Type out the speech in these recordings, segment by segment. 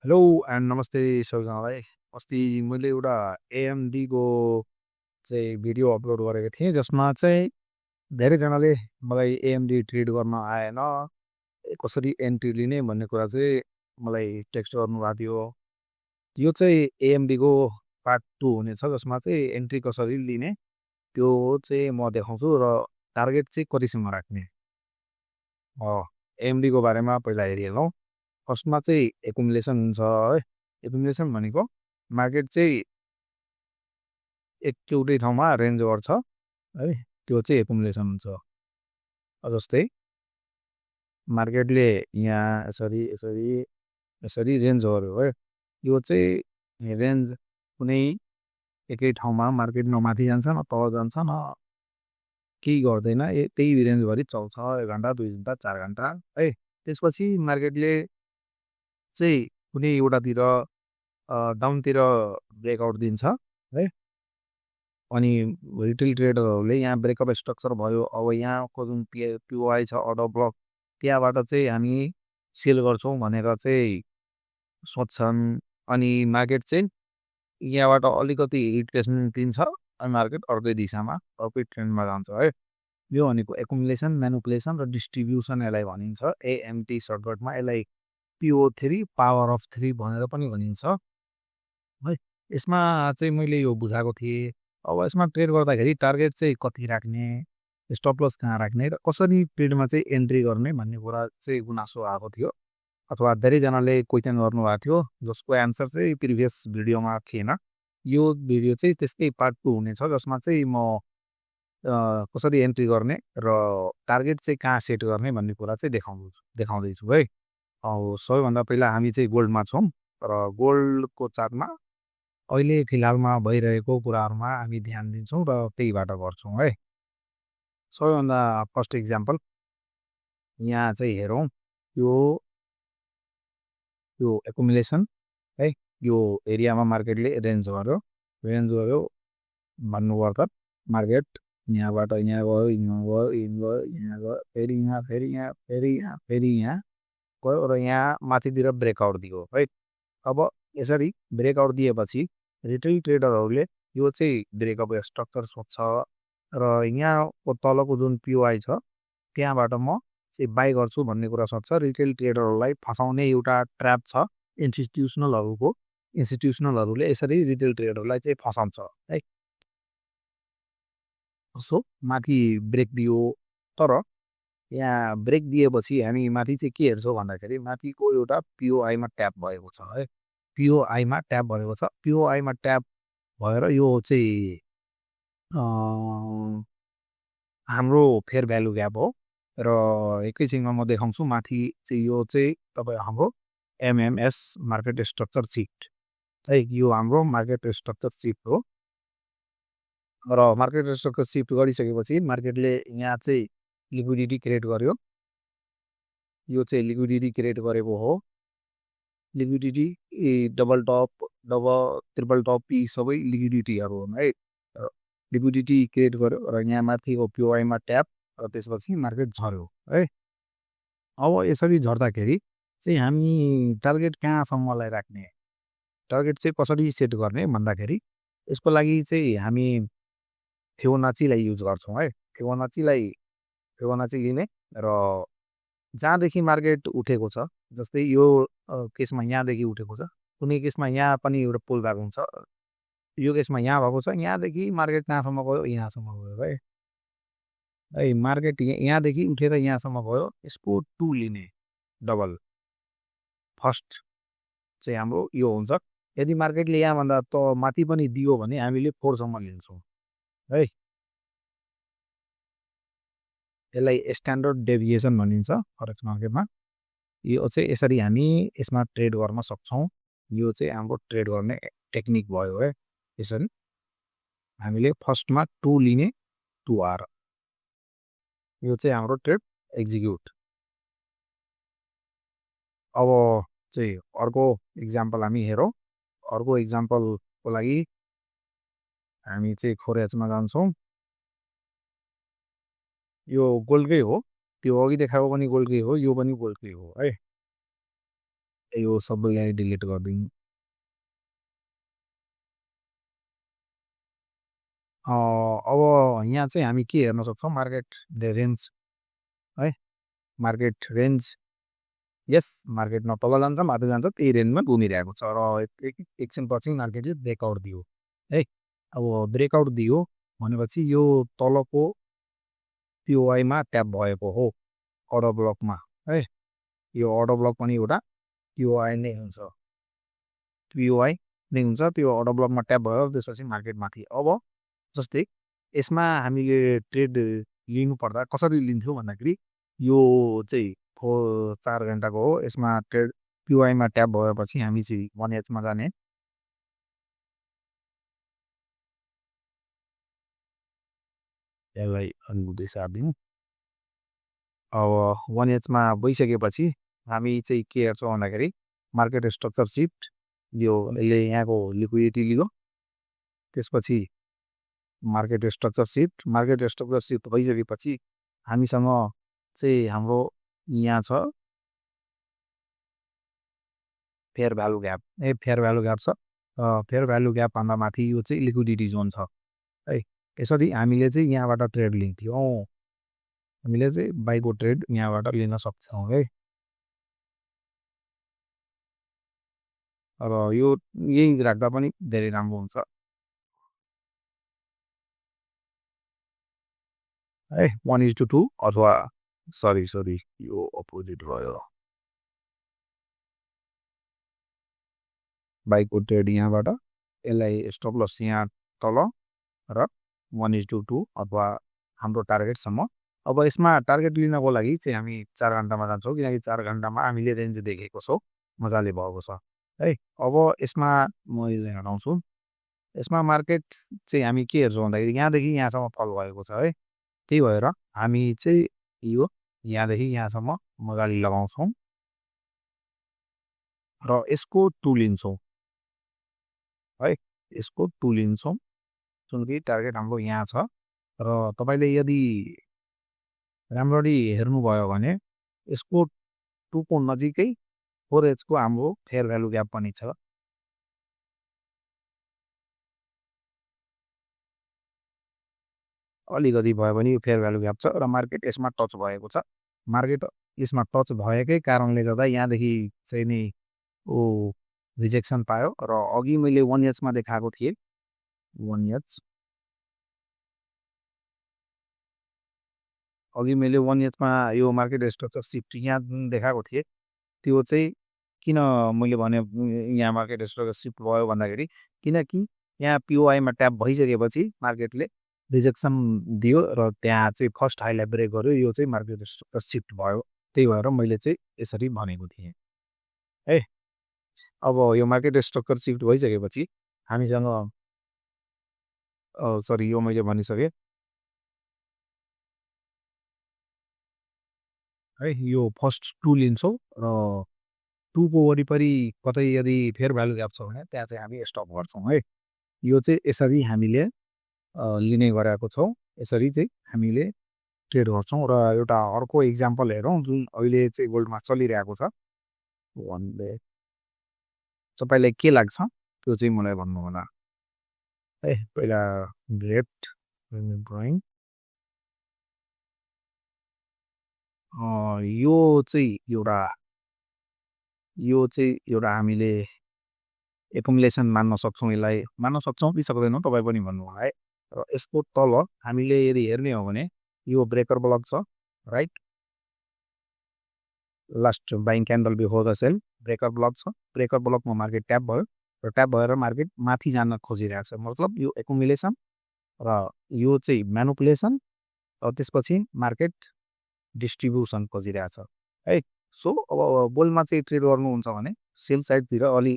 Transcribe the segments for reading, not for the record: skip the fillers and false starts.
Hello and नमस्ते सबैजनालाई। अस्ति मैले एउटा AMD को चाहिँ भिडियो अपलोड गरेको थिएँ जसमा चाहिँ धेरैजनाले मलाई AMD ट्रेड गर्न आएन, कसरी एन्ट्री लिने भन्ने कुरा चाहिँ मलाई टेक्स्ट गर्नुभएको थियो। यो चाहिँ AMD को पार्ट 2 हुनेछ जसमा चाहिँ एन्ट्री कसरी लिने त्यो चाहिँ म देखाउँछु र टार्गेट चाहिँ कतिसम्म राख्ने। AMD को बारेमा पहिला हेरिहालौँ। फर्स्टमा चाहिँ एकुमुलेसन हुन्छ है। एकुमुलेसन भनेको मार्केट चाहिँ एउटै ठाउँमा रेन्ज गर्छ है, त्यो चाहिँ एकुमुलेसन हुन्छ। जस्तै मार्केटले यहाँ यसरी यसरी यसरी रेन्ज गर्यो है, यो चाहिँ रेन्ज कुनै एकै ठाउँमा मार्केट न माथि जान्छ न तल जान्छ न केही गर्दैन, त्यही रेन्जभरि चल्छ 1 घन्टा 2 घन्टा 4 घन्टा है। त्यसपछि मार्केटले चाहिँ कुनै एउटातिर डाउनतिर ब्रेकआउट दिन्छ है। अनि रिटेल ट्रेडरहरूले यहाँ ब्रेकअप स्ट्रक्चर भयो, अब यहाँको जुन POI छ अर्डर ब्लक, त्यहाँबाट चाहिँ हामी सेल गर्छौँ भनेर चाहिँ सोच्छन्। अनि मार्केट चाहिँ यहाँबाट अलिकति रिट्रेसमेन्ट दिन्छ अनि मार्केट अर्कै दिशामा अर्कै ट्रेन्डमा जान्छ है। यो भनेको एकुमुलेसन, म्यानिपुलेसन र डिस्ट्रिब्युसन यसलाई भनिन्छ। AMT सर्टकटमा यसलाई PO3 पावर अफ 3 भनेर पनि भनिन्छ है। यसमा चाहिँ मैले यो बुझाएको थिएँ। अब यसमा ट्रेड गर्दाखेरि टार्गेट चाहिँ कति राख्ने, स्टप लस कहाँ राख्ने र कसरी ट्रेडमा चाहिँ एन्ट्री गर्ने भन्ने कुरा चाहिँ गुनासो आएको थियो अथवा धेरैजनाले क्वेसन गर्नुभएको थियो जसको एन्सर चाहिँ प्रिभियस भिडियोमा थिएन। यो भिडियो चाहिँ त्यसकै पार्ट 2 हुनेछ जसमा चाहिँ म कसरी एन्ट्री गर्ने र टार्गेट चाहिँ कहाँ सेट गर्ने भन्ने कुरा चाहिँ देखाउँदैछु है। सबैभन्दा पहिला हामी चाहिँ गोल्डमा छौँ र गोल्डको चार्टमा अहिले फिलहालमा भइरहेको कुराहरूमा हामी ध्यान दिन्छौँ र त्यहीबाट गर्छौँ है। सबैभन्दा फर्स्ट इक्जाम्पल यहाँ चाहिँ हेरौँ, यो एकुमुलेसन है। यो एरियामा मार्केटले रेन्ज गर्यो भन्नुपर्दा मार्केट यहाँबाट यहाँ गयो, यहाँ गयो, यहाँ गयो, फेरि यहाँ फेरि यहाँ फेरि यहाँ फेरि यहाँ गयो र यहाँ माथितिर ब्रेकआउट दियो है। अब यसरी ब्रेकआउट दिएपछि रिटेल ट्रेडरहरूले यो चाहिँ ब्रेकअप स्ट्रक्चर सोध्छ र यहाँको तलको जुन POI छ त्यहाँबाट म चाहिँ बाई गर्छु भन्ने कुरा सोध्छ। रिटेल ट्रेडरहरूलाई फसाउने एउटा ट्र्याप छ इन्स्टिट्युसनलहरूले यसरी रिटेल ट्रेडरलाई चाहिँ फसाउँछ है। सो माथि ब्रेक दियो, तर यहाँ ब्रेक दिएपछि हामी माथि चाहिँ के हेर्छौँ भन्दाखेरि माथिको एउटा POI-मा ट्याप भएको छ है। POI-मा ट्याप भएको छ, POI-मा ट्याप भएर यो चाहिँ हाम्रो फेयर भ्यालु ग्याप हो र एकैछिनमा म देखाउँछु। माथि चाहिँ यो चाहिँ तपाईँ हाम्रो MMS मार्केट स्ट्रक्चर सिफ्ट है, यो हाम्रो मार्केट स्ट्रक्चर सिफ्ट हो र मार्केट स्ट्रक्चर सिफ्ट गरिसकेपछि मार्केटले यहाँ चाहिँ लिक्विडिटी क्रिएट गर्यो। यो चाहिँ लिक्विडिटी क्रिएट गरेको हो। Liquidity double top, triple top यी सबै लिक्विडिटीहरू हुन् है। लिक्विडिटी क्रिएट गर्यो र यहाँ माथिको POI-मा ट्याप र त्यसपछि मार्केट झर्यो है। अब यसरी झर्दाखेरि चाहिँ हामी टार्गेट कहाँसम्मलाई राख्ने, टार्गेट चाहिँ कसरी सेट गर्ने भन्दाखेरि यसको लागि चाहिँ हामी फिबोनाचीलाई युज गर्छौँ है। फिबोनाची लिने र जहाँदेखि मार्केट उठेको छ, जस्तै यो केसमा यहाँदेखि उठेको छ, कुनै केसमा यहाँ पनि एउटा पुल ब्याक हुन्छ, यो केसमा यहाँ भएको छ, यहाँदेखि मार्केट कहाँसम्म गयो, यहाँसम्म गयो है। मार्केट यहाँदेखि उठेर यहाँसम्म गयो, यसको 2 लिने डबल। फर्स्ट चाहिँ हाम्रो यो हुन्छ। यदि मार्केटले यहाँभन्दा त माथि पनि दियो भने हामीले 4 सम्म लिन्छौँ है। यसलाई स्ट्यान्डर्ड डेभिएसन भनिन्छ फरेक्स मार्केटमा। यो चाहिँ यसरी हामी यसमा ट्रेड गर्न सक्छौँ। यो चाहिँ हाम्रो ट्रेड गर्ने टेक्निक भयो है। यसरी हामीले फर्स्टमा 2 लिने, 2R, यो चाहिँ हाम्रो ट्रेड एक्जिक्युट। अब चाहिँ अर्को इक्जाम्पल हामी हेरौँ। अर्को इक्जाम्पलको लागि हामी चाहिँ फोरेजमा जान्छौँ। यो गोल्डकै हो, त्यो अघि देखाएको पनि गोल्डकै हो, यो पनि गोल्डकै हो है। यो सबैलाई डिलिट गरिदिउँ। अब यहाँ चाहिँ हामी के हेर्न सक्छौँ मार्केट रेन्ज है मार्केट रेन्ज यस मार्केटमा तल जान्छ माथि जान्छ त्यही रेन्जमा घुमिरहेको छ र एकछिनपछि मार्केटले ब्रेकआउट दियो है अब ब्रेकआउट दियो भनेपछि यो तलको पिओआईमा ट्याप भएको हो अर्डर ब्लकमा है यो अर्डर ब्लक पनि एउटा पिओआई नै हुन्छ पिओआई नै हुन्छ त्यो अर्डर ब्लकमा ट्याप भयो त्यसपछि मार्केट माथि अब जस्तै यसमा हामीले ट्रेड लिनु पर्दा कसरी लिन्थ्यौँ भन्दाखेरि यो चाहिँ 4 घन्टाको हो यसमा ट्रेड पिओआईमा ट्याप भएपछि हामी चाहिँ 1H मा जाने यसलाई अनुभूति सारिदिउँ अब 1H मा गइसकेपछि हामी चाहिँ के हेर्छौँ भन्दाखेरि मार्केट स्ट्रक्चर सिफ्ट यो यसले यहाँको लिक्विडिटी लियो त्यसपछि मार्केट स्ट्रक्चर सिफ्ट भइसकेपछि हामीसँग चाहिँ हाम्रो यहाँ छ fair value gap fair value gap छ फेयर भ्यालु ग्याप भन्दा माथि यो चाहिँ लिक्विडिटी जोन छ है यसरी हामीले चाहिँ यहाँबाट ट्रेड लिन्थ्यौँ हामीले चाहिँ बाइको ट्रेड यहाँबाट लिन सक्छौँ है र यो यही राख्दा पनि धेरै राम्रो हुन्छ है 1:2 अथवा सरी यो अपोजिट भयो बाइको ट्रेड यहाँबाट यसलाई स्टप लस यहाँ तल र 1:2 अथवा हाम्रो टार्गेटसम्म अब यसमा टार्गेट लिनको लागि चाहिँ हामी 4 घन्टामा जान्छौँ किनकि 4 घन्टामा हामीले रेन्ज देखेको छौँ मजाले भएको छ है अब यसमा मैले हटाउँछु यसमा मार्केट चाहिँ हामी के हेर्छौँ भन्दाखेरि यहाँदेखि यहाँसम्म फल भएको छ है त्यही भएर हामी चाहिँ यो यहाँदेखि यहाँसम्म मजाले लगाउँछौँ र यसको टु लिन्छौँ है यसको टु लिन्छौँ जुन कि टार्गेट हाम्रो यहाँ छ र तपाईँले यदि राम्ररी हेर्नुभयो भने यसको टुको नजिकै 4H को हाम्रो फेयर भ्यालु ग्याप पनि छ अलिकति भयो भने यो फेयर भ्यालु ग्याप छ र मार्केट यसमा टच भएको छ मार्केट यसमा टच भएकै कारणले गर्दा यहाँदेखि चाहिँ नि ओ रिजेक्सन पायो र अघि मैले 1H मा देखाएको थिएँ 1H अघि मैले 1H मा यो मार्केट स्ट्रक्चर सिफ्ट यहाँ जुन देखाएको थिएँ त्यो चाहिँ किन मैले भने यहाँ मार्केट स्ट्रक्चर सिफ्ट भयो भन्दाखेरि किनकि यहाँ पिओआईमा ट्याप भइसकेपछि मार्केटले रिजेक्सन दियो र त्यहाँ चाहिँ फर्स्ट हाईलाई ब्रेक गर्यो यो चाहिँ मार्केट स्ट्रक्चर सिफ्ट भयो त्यही भएर मैले चाहिँ यसरी भनेको थिएँ है अब यो मार्केट स्ट्रक्चर सिफ्ट भइसकेपछि हामीसँग सरी यो मैले भनिसकेँ है यो फर्स्ट टु लिन्छौँ र टुको वरिपरि कतै यदि फेयर भ्यालु ग्याप छ भने त्यहाँ चाहिँ हामी स्टप गर्छौँ है यो चाहिँ यसरी हामीले लिने गरेको छौँ यसरी चाहिँ हामीले ट्रेड गर्छौँ र एउटा अर्को इक्जाम्पल हेरौँ जुन अहिले चाहिँ गोल्डमा चलिरहेको छ भन्दै तपाईँलाई के लाग्छ त्यो चाहिँ मलाई भन्नु होला है पहिला लेफ्ट ड्रइङ यो चाहिँ एउटा हामीले एकुमुलेसन मान्न सक्छौँ यसलाई मान्न सक्छौँ कि सक्दैनौँ तपाईँ पनि भन्नु होला है र यसको तल हामीले यदि हेर्ने हो भने यो ब्रेकर ब्लक छ right last buying candle before the sell breaker block छ ब्रेकर ब्लकमा मार्केट ट्याप भयो र ट्याप भएर मार्केट माथि जान खोजिरहेको छ मतलब यो एकुमुलेसन र यो चाहिँ म्यानुपुलेसन र त्यसपछि मार्केट डिस्ट्रिब्युसन खोजिरहेछ है सो अब बुलमा चाहिँ ट्रेड गर्नुहुन्छ भने सेल साइडतिर अलि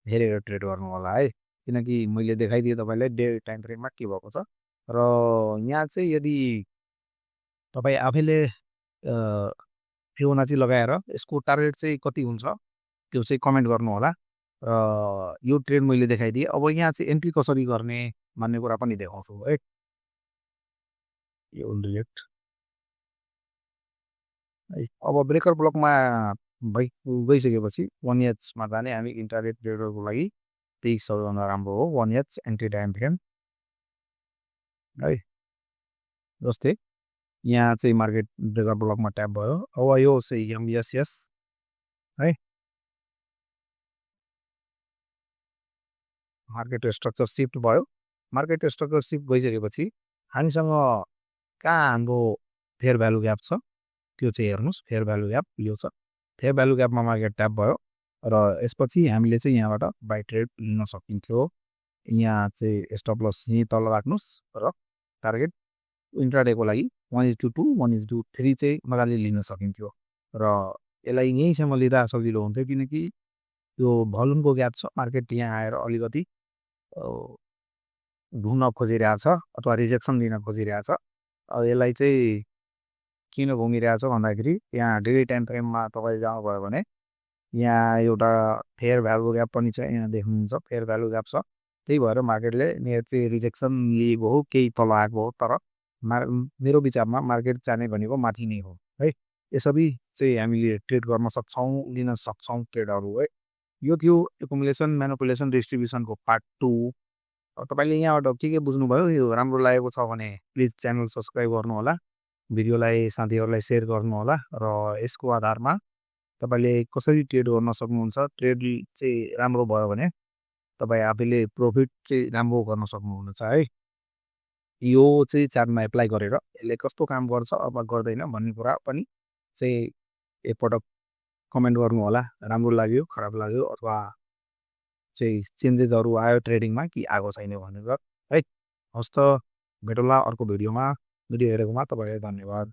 हेरेर ट्रेड गर्नु होला है किनकि मैले देखाइदिएँ तपाईँलाई डे टाइम फ्रेममा के भएको छ र यहाँ चाहिँ यदि तपाईँ आफैले फियोनाची लगाएर यसको टार्गेट चाहिँ कति हुन्छ त्यो चाहिँ कमेन्ट गर्नु होला र यो ट्रेड मैले देखाइदिएँ अब यहाँ चाहिँ एन्ट्री कसरी गर्ने भन्ने कुरा पनि देखाउँछु है यो डिलेक्ट है अब ब्रेकर ब्लकमा गइसकेपछि 1H मा जाने हामी इन्ट्राडे ट्रेडरको लागि त्यही सबैभन्दा राम्रो हो 1H एन्टी टाइम फ्रेम है। जस्तै यहाँ चाहिँ मार्केट ब्रेकर ब्लकमा ट्याप भयो। अब यो चाहिँ एमएसएस है मार्केट स्ट्रक्चर सिफ्ट भयो। मार्केट स्ट्रक्चर सिफ्ट गइसकेपछि हामीसँग कहाँ हाम्रो फेयर भ्यालु ग्याप छ त्यो चाहिँ हेर्नुस्। फेयर भ्यालु ग्याप यो छ। फेयर भ्यालु ग्यापमा मार्केट ट्याप भयो र यसपछि हामीले चाहिँ यहाँबाट बाइ ट्रेड लिन सकिन्थ्यो। यहाँ चाहिँ स्टप लस यहीँ तल राख्नुस् र टार्गेट इन्ट्राडेको लागि 1:2 1:3 चाहिँ मजाले लिन सकिन्थ्यो र यसलाई यहीँसम्म लिँदा सजिलो हुन्थ्यो किनकि यो भल्युमको ग्याप छ। मार्केट यहाँ आएर अलिकति घुम्न खोजिरहेछ अथवा रिजेक्सन दिन खोजिरहेछ। यसलाई चाहिँ किन घुमिरहेछ भन्दाखेरि यहाँ डेली टाइम फ्रेममा तपाईँ जानुभयो भने यहाँ एउटा फेयर भ्यालु ग्याप पनि छ। यहाँ देख्नुहुन्छ फेयर भ्यालु ग्याप छ। त्यही भएर मार्केटले चाहिँ रिजेक्सन लिएको हो केही तल आएको हो। तर मेरो विचारमा मार्केट जाने भनेको माथि नै हो है। यसरी चाहिँ हामीले ट्रेड गर्न सक्छौँ लिन सक्छौँ ट्रेडहरू है। यो थियो एकुमुलेसन म्यानिपुलेसन डिस्ट्रिब्युसनको पार्ट 2। तपाईले यहाँबाट के बुझ्नुभयो यो राम्रो लागेको छ भने प्लिज च्यानल सब्स्क्राइब गर्नु होला। भिडियोलाई साथीहरूलाई सेयर गर्नु होला र यसको आधारमा तपाईले कसरी ट्रेड गर्न सक्नुहुन्छ। ट्रेड चाहिँ राम्रो भयो भने तपाई आफैले प्रॉफिट चाहिँ राम्रो गर्न सक्नुहुन्छ है। यो चाहिँ चार्टमा एप्लाई गरेर यसले कस्तो काम गर्छ अब गर्दैन भन्ने कुरा पनि चाहिँ एकपटक कमेन्ट गर्नु होला। राम्रो लाग्यो खराब लाग्यो अथवा चाहिँ चेन्जेसहरु आयो ट्रेडिङमा कि आएको छैन भनेर है। हस्त भेटौँला अर्को भिडियोमा। भिडियो हेरेकोमा तपाईलाई धन्यवाद।